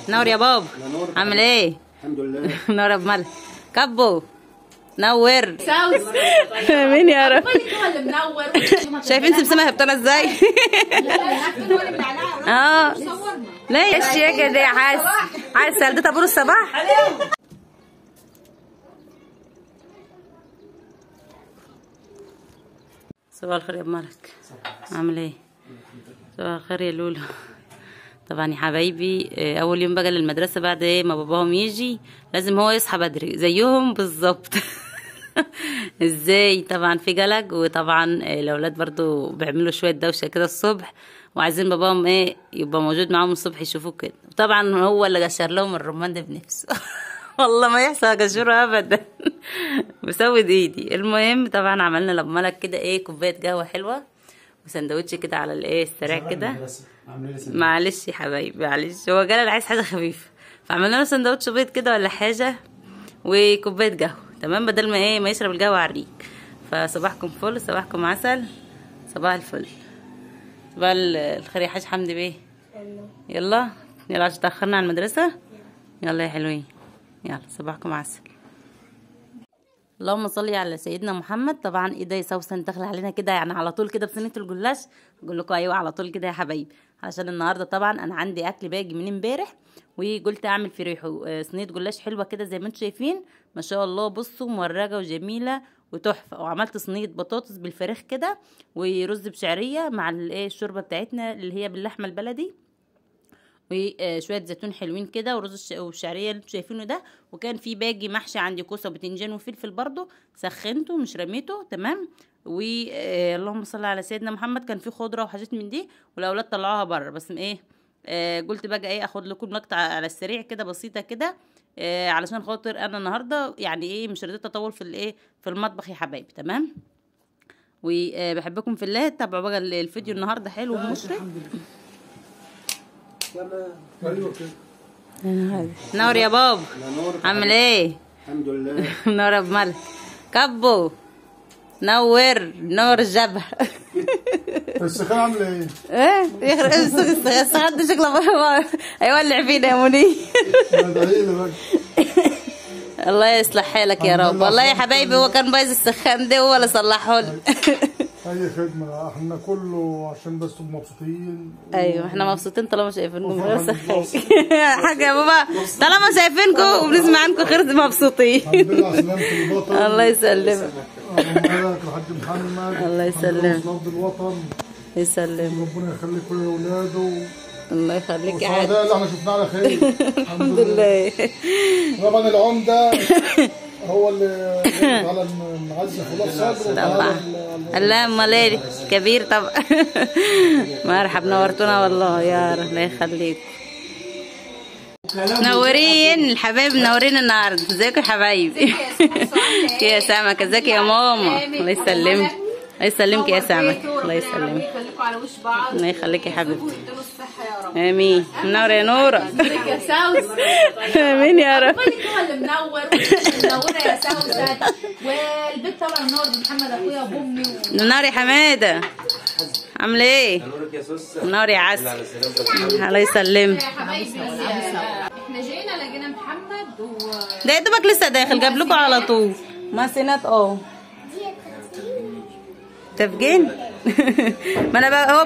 نور يا بابا، عامل ايه؟ الحمد لله. نور يا ابو مالك كبو نور. مين يا رب؟ شايفين سمسمه هبطانه ازاي؟ اه ليه الشياكه دي يا عسل؟ عسل ده طابور الصباح. صباح الخير يا ابو مالك، عامل ايه؟ صباح الخير يا لولو. طبعا يا حبايبي اول يوم بقى للمدرسة بعد ايه ما باباهم يجي لازم هو يصحى بدري زيهم بالظبط. ازاي؟ طبعا في قلق، وطبعا الاولاد برضو بيعملوا شوية دوشه كده الصبح، وعايزين باباهم ايه يبقى موجود معاهم الصبح يشوفوه كده. طبعا هو اللي قشر لهم الرمان ده بنفسه. والله ما يحصل قشرة ابدا. بسود ايدي. المهم طبعا عملنا لابو ملك كده ايه كوباية قهوة حلوة وسندوتش كده على الايه السريع كده. معلش يا حبايبي معلش، هو جلال عايز حاجة خفيفة، فعملنا له سندوتش بيض كده ولا حاجة وكوبايه قهوة، تمام، بدل ما ايه ما يشرب القهوة على الريق. فصباحكم فل، صباحكم عسل، صباح الفل، صباح الخير يا حاج حمدي بيه. يلا يلا عشان تاخرنا على المدرسة. يلا يا حلوين، يلا صباحكم عسل. اللهم صل على سيدنا محمد. طبعا ايه ده يا سوسن داخله علينا كده يعني على طول كده بصينيه الجلاش؟ بقول لكم ايوه على طول كده يا حبايبي، عشان النهارده طبعا انا عندي اكل باقي من امبارح، وقلت اعمل في ريحه صينية جلاش حلوة كده زي ما انتم شايفين ما شاء الله. بصوا مورجه وجميلة وتحفه. وعملت صينية بطاطس بالفراخ كده ورز بشعريه مع الايه الشوربة بتاعتنا اللي هي باللحمه البلدي، وشوية زيتون حلوين كده، ورز والشعريه اللي انتوا شايفينه ده. وكان في باجي محشي عندي كوسة وبتنجان وفلفل برده، سخنته مش رميته، تمام. واللهم صل على سيدنا محمد. كان في خضرة وحاجات من دي والاولاد طلعوها بره، بس ايه قلت بقى ايه اخد لكم لقطة على السريع كده بسيطة كده، علشان خاطر انا النهارده يعني ايه مش رضيت اطول في الايه في المطبخ يا حبايبي، تمام. وبحبكم في الله. تابعوا بقى الفيديو النهارده حلو ومشرق. نور يا بابا، عامل ايه؟ الحمد لله. نور يا ابو مالك كبو نور، نور الجبهة. السخان عامله ايه؟ ايه يخرب السخان ده شكله هيولع فينا يا منير. الله يصلح حالك يا رب. والله يا حبايبي هو كان بايظ السخان ده هو اللي صلحه لنا. اي خدمة، احنا كله عشان بس تبقوا مبسوطين. ايوه احنا مبسوطين طالما شايفينكم غير سخان. حاجة يا بابا، طالما شايفينكم وبنسمع عنكم خير مبسوطين. الحمد لله على سلامه البطل. الله يسلمك. الله الحاج محمد. الله يسلمك. نبض الوطن. يسلمك. ربنا يخليك كل اولاده. الله يخليك يا حاج. ده اللي احنا شفناه على خير. الحمد لله. طبعا العمدة هو اللي على المعزه خلاص صدره. طبعا الله امال ايه كبير طبعا. مرحبا، نورتونا والله يا رب. الله يخليكم. منورين الحبايب، منورين النهارده. ازيكم يا حبايبي؟ يا سمك ازيك يا ماما؟ الله يسلمك. الله يسلمك يا سمك. الله يسلمك. يخليكم على وش بعض. الله يخليك يا حبيبتي. امين. منورة يا نوره. ازيك يا سوسن؟ امين يا رب. هو اللي منور، منورة يا سوسن. والبيت طبعا منور بمحمد اخويا وبامي. منور يا حمادة، عامله ايه؟ نورك يا سوسن. منور يا عسل. الله يسلمك. يا حبايبي احنا جينا لقينا محمد و ده يا دوبك لسه داخل جاب لكم على طول ماسينات. اه متفقين؟ ما انا بقى هو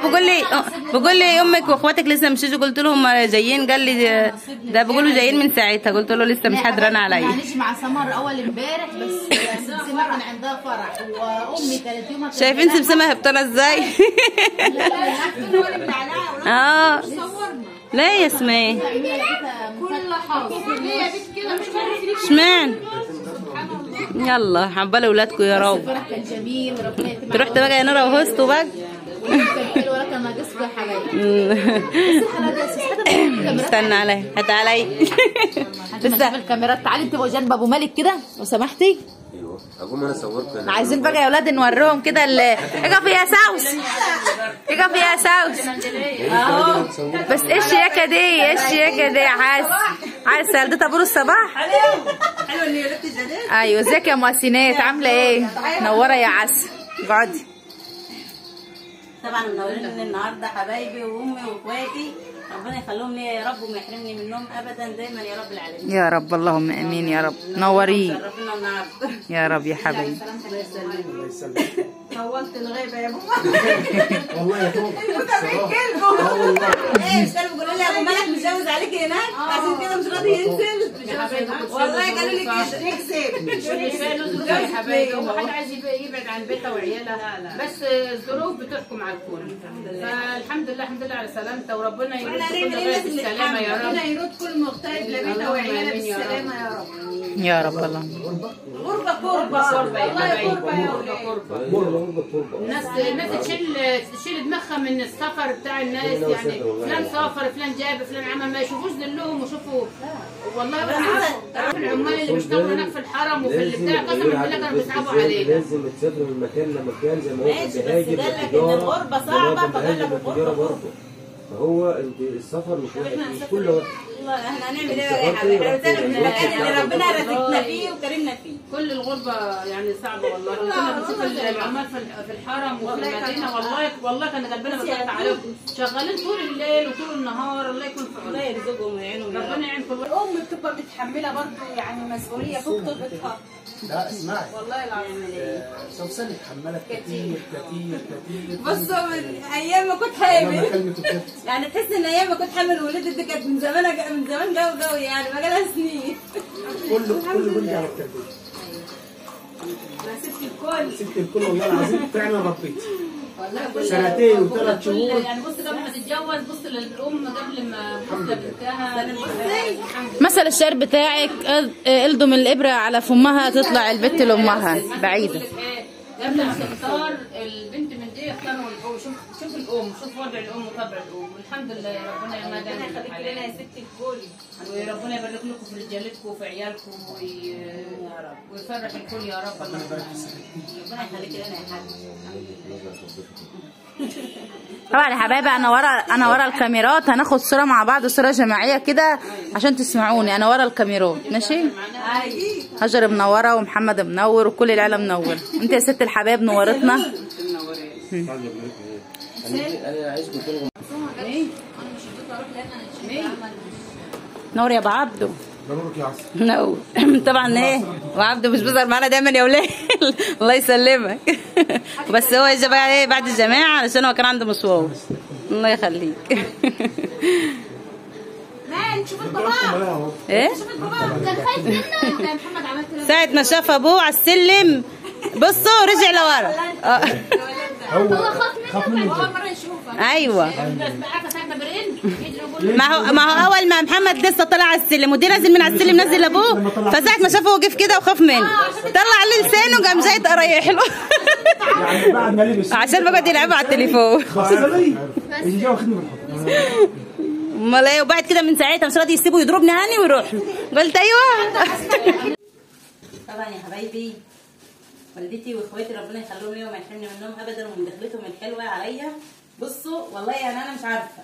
بيقول لي امك واخواتك لسه مش يجوا، قلت لهم جايين، قال لي ده بيقولوا جايين من ساعتها، قلت له لسه مش حضران عليا. هنيجي مع سمر اول امبارح، بس سمسمه كان عندها فرح وامي كانت يومها. شايفين سمسمه هبطانه ازاي؟ اه لا يا اسماء كل حاجة ليه يا بنت كده مش اشمعنى؟ يلا عقبال اولادكم يا رب. الفرح كان جميل، ربنا يتم. رحت بقى يا نورة وهوستو بقى. كان حلو ولا كان ناقصكم يا حبايبي؟ بس استنى عليا، هات عليا. لسه الكاميرات. تعالي انت جنب ابو مالك كده لو سمحتي. ايوه اقوم انا اصوركم. عايزين بقى يا اولاد نوريهم كده اقف يا سوس، اقف يا سوس اهو. بس ايه الشياكه دي؟ ايه الشياكه دي يا عسل؟ عسل ده طابور الصباح. ايوه ازيك يا مؤسنات؟ عامله ايه؟ منورة يا عسل. اقعدي. طبعا منورين النهارده حبايبي وامي واخواتي. ربنا يخليهم لي يا رب وما يحرمني منهم ابدا دايما يا رب العالمين. يا رب اللهم امين يا رب. نوريه شرفنا النهارده يا رب يا حبيبي. الله يسلمك. طولت الغيبة يا بابا. والله يا طول. متابعين كلبه. ايه مش كانوا بيقولوا لي يا ابو ملك متجوز عليك هناك عشان كده مش راضي ينزل. والله قالوا لي كده نكسب. مش يا حبايبي، هو حد عايز يبعد عن بيته وعيالها، بس الظروف بتحكم على الكل. فالحمد لله، الحمد لله على سلامته، وربنا يرد كل غايب بالسلامة يا رب. ربنا يرد كل مغترب لبيته وعياله بالسلامة يا رب. يا رب اللهم. غربه كربه، والله كربه يا ولاد. الناس تشيل دماغها من السفر بتاع الناس، يعني فلان سافر، فلان جاب، فلان عمل، ما يشوفوش ذلهم وشوفوا. والله تعرف العمال اللي بيشتغلوا هناك في الحرم وفي البتاع، قسما بالله كانوا بيصعبوا علينا. لازم تسافر من مكان لمكان زي ما هو كان بيهاجر بالتجارة. الغربة صعبة، فقال برضه فهو السفر مش وحش، مش كل وقت. احنا هنعمل ايه يا حبيبي؟ احنا من المكان اللي ربنا رزقنا فيه وكرمنا فيه. كل الغربة يعني صعبة والله. كنا بنشوف العمال في الحرم وفي المدينة، والله والله كان قلبنا متقطع عليهم، شغالين طول الليل وطول النهار. الله يكون في عونهم، الله يرزقهم ويعينهم، ربنا يعين كل واحد. الام بتبقى متحملة برضه يعني مسؤولية فوق طاقتها. لا اسمعي والله العظيم سوسن اتحملت كتير كتير كتير. بصوا من ايام ما كنت حامل، يعني تحس ان ايام ما كنت حامل ولدت دي كانت من زمان، من زمان جو جو يعني ما جالها سنين. كله بيرجع على التربية. ما سبت الكل، سبت الكل والله العظيم فعلا ربيتي والله سنتين وثلاث شهور. يعني بص قبل ما تتجوز بص للام قبل ما بص لبنتها. مثل الشعر بتاعك الضم الابره على فمها تطلع البت لامها بعيدة. قبل ما تختار البنت من دي اختاروا الام، شوف الام، شوف وضع الام وطبع الام. والحمد لله يا ربنا ربنا يخليك لنا يا ست الكل، وربنا يبارك لكم في رجالتكم وفي عيالكم ويفرح الكل يا رب. ربنا يخليك لنا يا حاج. طبعا يا حبايبي انا ورا الكاميرات، هناخد صوره مع بعض، صوره جماعية كده عشان تسمعوني. انا ورا الكاميرات ماشي. هاجر منورة ومحمد منور وكل العيلة منورة. انت يا ست الحبايب نورتنا. نور يا ابو عبده. نورك يا عسل. نور. طبعا ايه وعبده مش بيظهر معانا دايما يا ولاد. الله يسلمك. بس هو اجى بقى ايه بعد الجماعة علشان هو كان عنده مشوار. الله يخليك. ما نشوف البابا. ايه؟ شوف البابا كان خايف منه. محمد عملت له ساعة ما شاف ابوه على السلم بصوا رجع لورا. هو خاف منه اول مرة يشوفه. ايوه ما هو اول ما محمد لسه طلع على السلم ودي نازل من على السلم نزل ابوه، فساعه ما شافه وقف كده وخاف منه طلع عليه لسانه وقام جاي رايح له. يعني بعد ما لبس عشان ما قعد يلعبوا على التليفون. امال ايه. وبعد كده من ساعتها مش راضي يسيبه يضربني هاني ويروح. قلت ايوه. طبعا يا حبايبي والدتي واخواتي ربنا يخليهم لي وما يحرمني منهم ابدا ومن دخلتهم الحلوة عليا. بصوا والله يعني انا مش عارفه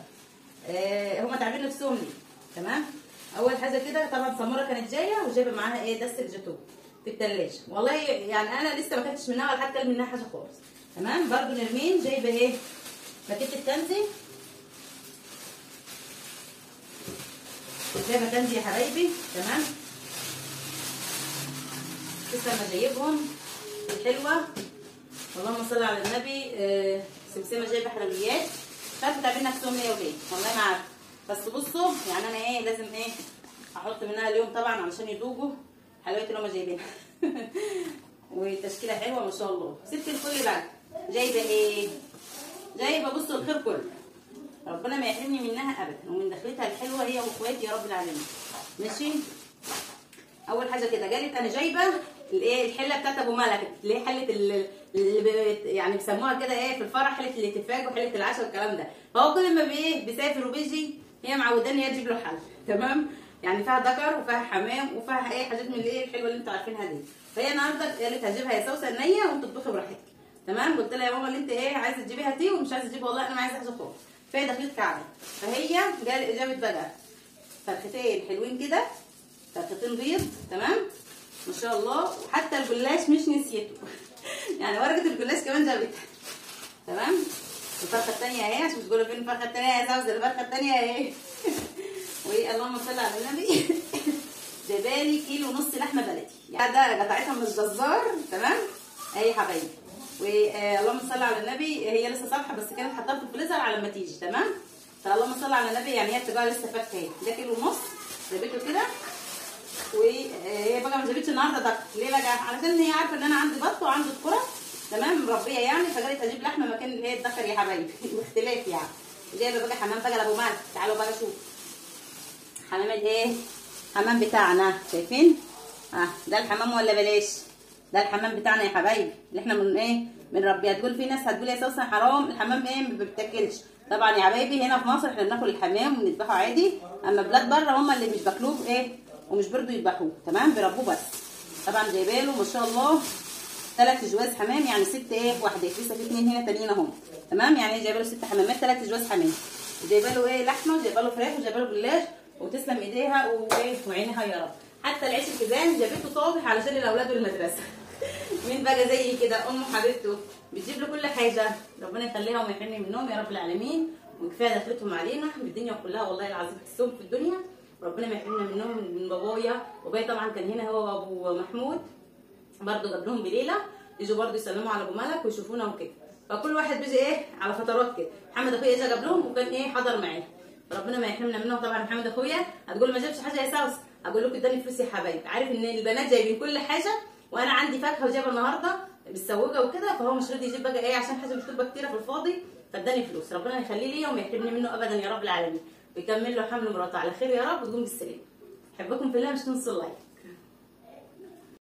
هما تعبين نفسهم ليه. تمام. اول حاجة كده طبعا سمورة كانت جاية وجايبه معاها ايه دست الجاتوه في الثلاجة، والله يعني انا لسه ما اكلتش منها ولا حتى اكل منها حاجة خالص. تمام. برده نرمين جايبه ايه باكيت الكنزي، جايبه كنزي يا حبايبي. تمام. لسه ما جايبهم الحلوة. اللهم صل على النبي. سمسمه جايبه حلويات، مش عارفه تعمل نفسهم ليه وليه والله ما عارفه. بس بصوا يعني انا ايه لازم ايه احط منها اليوم طبعا علشان يذوقوا الحلويات اللي هم جايبينها. وتشكيله حلوة ما شاء الله. ست الكل بقى جايبه ايه؟ جايبه بصوا الخير كله، ربنا ما يحرمني منها ابدا ومن دخلتها الحلوة هي واخواتي يا رب العالمين. ماشي. اول حاجة كده جالت انا جايبه الايه الحلة بتاعت ابو ملك، اللي هي حله اللي يعني بيسموها كده ايه في الفرح، حله الاتفاق وحله العشاء والكلام ده. فهو كل ما بايه بيسافر وبيجي هي معوداني هي تجيب له حله. تمام. يعني فيها ذكر وفيها حمام وفيها ايه حاجات من الايه الحلوة اللي انتوا عارفينها دي. فهي النهارده قالت هجيبها يا سوسن نيه وانت تطبخي براحتك. تمام. قلت لها يا ماما اللي انت ايه عايزه تجيبيها تي ومش عايزه تجيبها، والله انا ما عايزه حاجة خالص. فهي دخلت كعبه، فهي جابت بقى فرختين حلوين كده، فرختين بيض. تمام ما شاء الله. وحتى الجلاش مش نسيته. يعني ورقة الجلاش كمان جابتها. تمام. الفرخه الثانية اهي، عشان تقولوا فين الفرخه الثانية يا سوسن، الفرخه الثانية اهي. واللهم صل على النبي. جايبالي كيلو ونص لحمه بلدي، يعني ده قطعتها من الجزار، تمام اهي يا حبايبي. واللهم صل على النبي، هي لسه صالحه بس كانت حطها في الفريزر على ما تيجي، تمام. فاللهم صل على النبي، يعني هي بتبقى لسه فاتحة اهي. ده كيلو ونص جابته كده. وهي بقى ما جابتش النهارده دك ليه بقى؟ علشان هي عارفه ان انا عندي بط وعندي ذكره، تمام، مربيه يعني، فقالت اجيب لحمه مكان اللي هي الذكر يا حبايبي. باختلاف يعني. جايبه بقى حمام بقى لابو مالك، تعالوا بقى شوف حمام الايه؟ حمام بتاعنا، شايفين؟ ده الحمام ولا بلاش؟ ده الحمام بتاعنا يا حبايبي اللي احنا من ايه؟ بنربيه. هتقول في ناس هتقول يا سوسن حرام الحمام ايه ما بيتاكلش. طبعا يا حبايبي هنا في مصر احنا بناكل الحمام وبنذبحه عادي، اما بلاد بره هم اللي مش باكلوه ايه ومش بيرضوا يذبحوه، تمام، بيربوه بس. طبعا جايباله ما شاء الله 3 جواز حمام، يعني 6 ايه وحدات، لسه في 2 هنا تانيين اهم، تمام. يعني جايبه له 6 حمامات 3 جواز حمام، وجايبه له ايه لحمه، وجايبه له فراخ، وجايبه له جلاش، وتسلم ايديها وايه وعينها يا رب. حتى العيش الكيزان جابته صابح علشان الاولاد والمدرسة. مين بقى زي كده؟ ام حبيبته بتجيب له كل حاجة، ربنا يخليها وما يحرمني منهم يا رب العالمين. وكفاية دخلتهم علينا بالدنيا كلها والله العظيم، حسهم في الدنيا، ربنا ما يحرمنا منهم. من بابايا، بابايا طبعا كان هنا هو وابو محمود برضو، جاب لهم بليلة يجوا برضو يسلموا على ابو ملك ويشوفونا وكده. فكل واحد بيجي ايه على فترات كده. محمد اخويا اجى جاب لهم وكان ايه حضر معانا، ربنا ما يحرمنا منه. طبعا محمد اخويا هتقول ما جابش حاجة يا سوس، اقول لكم اداني فلوس يا حبايب، عارف ان البنات جايبين كل حاجة وانا عندي فاكهة وجايبه النهارده بالسوجه وكده، فهو مش راضي يجيب بقى ايه عشان حاجة مش تبقى كتيرة في الفاضي، فاداني فلوس. ربنا يخليه ليا وما يحرمني منه ابدا يا رب العالمين، ويكمل له حمل مراته على خير يا رب وتقوم بالسلامة. احبكم في الله، مش تنسوا ال like.